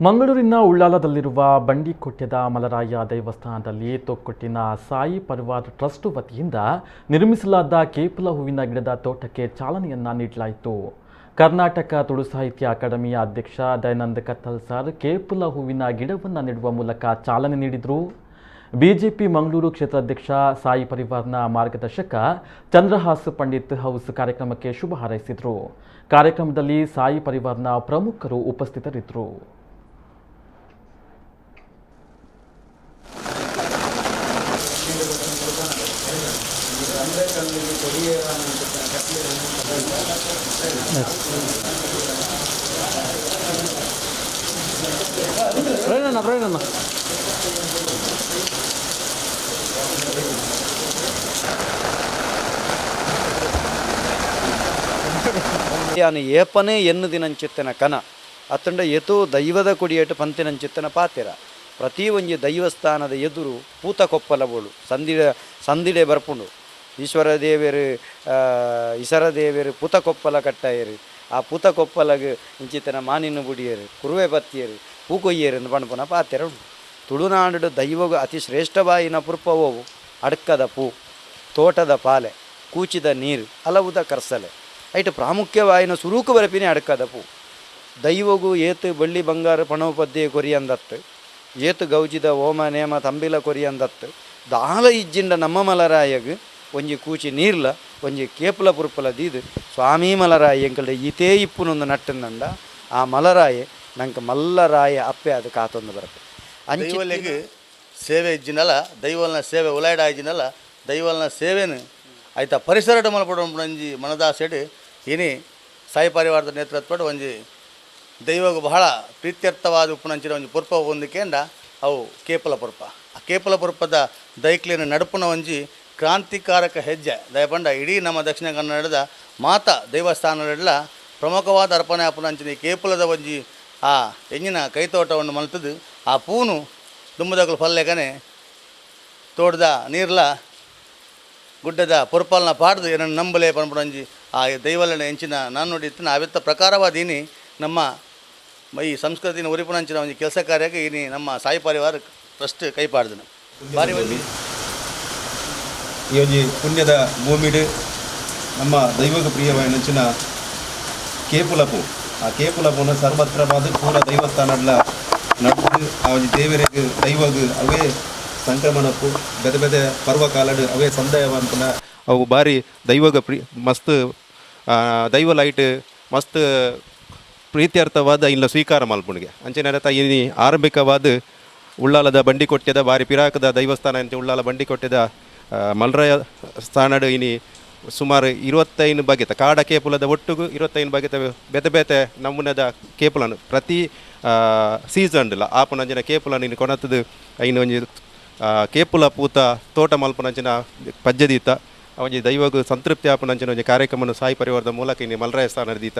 ಮಂಗಳೂರಿನ ಉಳ್ಳಾಲದಲ್ಲಿರುವ ಬಂಡಿಕೊಟ್ಯದ ಮಲರಾಯ ದೇವಸ್ಥಾನದಲ್ಲಿ ತೊಕ್ಕೊಟ್ಟಿನ ಸಾಯಿ ಪರಿವಾರ್ ಟ್ರಸ್ಟ್ ವತಿಯಿಂದ ನಿರ್ಮಿಸಲಾದ ಕೇಪುಲ ಹೂವಿನ ಗಿಡದ ತೋಟಕ್ಕೆ ಚಾಲನೆಯನ್ನ ನೀಡಲಾಯಿತು. ಕರ್ನಾಟಕ ತುಳು ಸಾಹಿತ್ಯ ಅಕಾಡೆಮಿಯ ಅಧ್ಯಕ್ಷ ದಯಾನಂದ ಕತ್ತಲ್ ಸರ್ ಕೇಪುಲ ಹೂವಿನ ಗಿಡವನ್ನು ನೆಡುವ ಮೂಲಕ ಚಾಲನೆ ನೀಡಿದರು. ಬಿಜೆಪಿ ಮಂಗಳೂರು ಕ್ಷೇತ್ರಾಧ್ಯಕ್ಷ, ಸಾಯಿ ಪರಿವಾರ್ನ ಮಾರ್ಗದರ್ಶಕ ಚಂದ್ರಹಾಸ್ ಪಂಡಿತ್ ಹೌಸ್ ಕಾರ್ಯಕ್ರಮಕ್ಕೆ ಶುಭ ಹಾರೈಸಿದರು. ಕಾರ್ಯಕ್ರಮದಲ್ಲಿ ಸಾಯಿ ಪರಿವಾರ್ನ ಪ್ರಮುಖರು ಉಪಸ್ಥಿತರಿದ್ದರು. ಪ್ರವೀಣಣ್ಣ. ಯಾನು ಏಪನೇ ಎನ್ನುದಿನಂಚಿತ್ತನ ಕನ ಅತ್ತಂಡ ಏತೋ ದೈವದ ಕೊಡಿಯೇಟು ಪಂತಿನಂಚಿತ್ತನ ಪಾತೆರ. ಪ್ರತಿ ಒಂಜಿ ದೈವಸ್ಥಾನದ ಎದುರು ಪೂತ ಕೊಪ್ಪಲ ಬೋಳು ಸಂದಿಡೆ ಸಂದಿಡೆ ಬರ್ಪುಂಡು. ಈಶ್ವರ ದೇವೆರು, ಇಸರ ದೇವೆರು ಪೂತ ಕೊಪ್ಪಲ ಕಟ್ಟಾಯರು. ಆ ಪೂತ ಕೊಪ್ಪಲಗ್ ಇಂಚಿತ್ತನ ಮಾನಿನ ಬುಡಿಯರು, ಕುರುವೆ ಬತ್ತಿಯರು, ಪೂ ಕೊಯ್ಯರು ಎಂದು ಪಣಪುನ ಪಾತೆರ ಉಂಡು. ತುಳುನಾಡು ದೈವಗ ಅತಿ ಶ್ರೇಷ್ಠವಾಯಿನ ಪುರ್ಪವವು ಅಡ್ಕದ ಪೂ, ತೋಟದ ಪಾಲೆ, ಕೂಚಿದ ನೀರು, ಅಲವುದ ಕರ್ಸಲೆ. ಐಟ್ ಪ್ರಾಮುಖ್ಯವಾಯಿನ ಸುರೂಕು ಬರಪಿನೇ ಅಡ್ಕದ ಪೂ. ದೈವಗು ಏತು ಬಳ್ಳಿ ಬಂಗಾರ ಪಣೋಪದ್ಯ ಕೊರಿಯಂದತ್ತು, ಏತು ಗೌಜಿದ ಓಮ ನೇಮ ತಂಬಿಲ ಕೊರಿಯಂದತ್ತು, ದಾಲ ಇಜ್ಜಿಂಡ ನಮ್ಮ ಮಲರಾಯಗ್ ಒಂಜಿ ಕೂಚಿ ನೀರ್ಲ ಒಂಜಿ ಕೇಪುಲ ಪುರ್ಪಲ ದೀದು ಸ್ವಾಮಿ ಮಲರಾಯ ಎಂಕಲ್ಡ ಈತೇ ಇಪ್ಪುನೊಂದು ನಟ್ಟಂದಂಡ ಆ ಮಲರಾಯೆ ನಂಗೆ ಮಲ್ಲರಾಯ ಅಪ್ಪೆ ಅದು ಕಾತೊಂದು ಬರಪೆ. ಅಂಚ ದೈವಲೆಗ್ ಸೇವೆ ಇಜ್ಜಿನಲ್ಲ, ದೈವಲ್ನ ಸೇವೆ ಉಲಾಯ್ಡ ಇಜ್ಜಿನಲ್ಲ, ದೈವಲ್ನ ಸೇವೆನು ಆಯ್ತಾ ಪರಿಸರಡ್ ಮಲ್ಪೊಡು ಒಂಜಿ ಮನದಾಸೆಡ್ ಇನಿ ಸಾಯಿ ಪರಿವಾರದ ನೇತೃತ್ವಡ್ ಒಂಜಿ ದೈವಗ್ ಬಹಳ ಪ್ರೀತ್ಯರ್ಥವಾದ ಉಪ್ಪುನಂಚಿನ ಒಂಜಿ ಪುರ್ಪ ಹೊಂದಿಕೆಂಡ ಅವು ಕೇಪುಲ ಪುರ್ಪ. ಆ ಕೇಪುಲ ಪುರ್ಪದ ದೈಕ್ಲೆನ ನಡುಪುನ ಒಂಜಿ ಕ್ರಾಂತಿಕಾರಕ ಹೆಜ್ಜೆ ದಯಪಂಡ ಇಡೀ ನಮ್ಮ ದಕ್ಷಿಣ ಕನ್ನಡದ ಮಾತಾ ದೇವಸ್ಥಾನಗಳೆಲ್ಲ ಪ್ರಮುಖವಾದ ಅರ್ಪಣೆ ಆಪುನಂಚಿನ ಈ ಕೇಪುಲದ ಒಂಜಿ ಆ ಎಂಜಿನ ಕೈತೋಟವನ್ನು ಮಲ್ತದು ಆ ಪೂನು ದುಂಬುದಕುಲು ಫಲ್ಲೆಕನೆ ತೋಟದ ನೀರ್ಲ ಗುಡ್ಡದ ಪುರ್ಪಲ್ನ ಪಾಡ್ದು ಏನನ್ನು ನಂಬಲೆ ಪನ್ಪುನಂಜಿ ಆ ದೈವಲನ ಎಂಚಿನ ನಾಣ್ಣುಡಿ ಇತ್ತಿನ ಅವೆತ್ತ ಪ್ರಕಾರವಾದ ಇನಿ ನಮ್ಮ ಈ ಸಂಸ್ಕೃತಿನ ಒರಿಪುನಂಚಿನ ಒಂಜಿ ಕೆಲಸ ಕಾರ್ಯಕ್ಕೆ ಇನಿ ನಮ್ಮ ಸಾಯಿ ಪರಿವಾರ ಟ್ರಸ್ಟ್ ಕೈ ಪಾಡ್ದನು ಬಾರಿ ಒಂಜಿ. ಈ ಒಂಜಿ ಪುಣ್ಯದ ಭೂಮಿಡ್ ನಮ್ಮ ದೈವಗ ಪ್ರಿಯವಾಯಿನಂಚಿನ ಕೇಪುಲಪು, ಆ ಕೇಪುಲಪುನ ಸರ್ವತ್ರವಾದ ಪೂರ ದೈವಸ್ಥಾನಡ್ಲ ನಡ್ದು ಆ ಒಂಜಿ ದೇವರಿಗೆ ದೈವಗ್ ಅವೇ ಸಂಕ್ರಮಣಕ್ಕೂ ಬೇತೆ ಬೇತೆ ಪರ್ವ ಕಾಲಡ್ ಅವೇ ಸಂದಯ ಪನ್ಪುನ ಅವು ಬಾರಿ ದೈವಗ ಪ್ರಿ ಮಸ್ತ್ ದೈವ ಲೈಟ್ ಮಸ್ತ್ ಪ್ರೀತ್ಯರ್ಥವಾದ ಇಲ್ಲ ಸ್ವೀಕಾರ ಮಲ್ಪುಣಿಗೆ. ಅಂಚನೆ ಇನಿ ಆರಂಭಿಕವಾದ ಉಳ್ಳಾಲದ ಬಂಡಿಕೊಟ್ಯದ ಬಾರಿ ಪಿರಾಕದ ದೈವಸ್ಥಾನ ಅಂಚ ಉಳ್ಳಾಲ ಬಂಡಿಕೊಟ್ಯದ ಮಲ್ರಾಯ ಸ್ಥಾನಡ್ ಇನಿ ಸುಮಾರು 25 ಬಗೆತ ಕಾಡ ಕೇಪುಲದ ಒಟ್ಟುಗು 25 ಬಗೆತ ಬೇತೆ ಬೇತೆ ನಮೂನೆದ ಕೇಪುಲನು ಪ್ರತಿ ಸೀಸನ್ಡ್ಲ ಆಪುನಂಚಿನ ಕೇಪುಲನ್ ಇನಿ ಕೊನತದು ಐನ್ ಒಂಜಿ ಕೇಪುಲ ಪೂತ ತೋಟ ಮಲ್ಪುನಂಚಿನ ಪಜ್ಜೆ ದೀತ ಒಂಜಿ ದೈವಗ್ ಸಂತೃಪ್ತಿ ಆಪುನಂಚಿನ ಒಂಜಿ ಕಾರ್ಯಕ್ರಮನು ಸಾಯಿ ಪರಿವಾರದ ಮೂಲಕ ಇನಿ ಮಲ್ರಾಯ ಸ್ಥಾನ ದೀತ.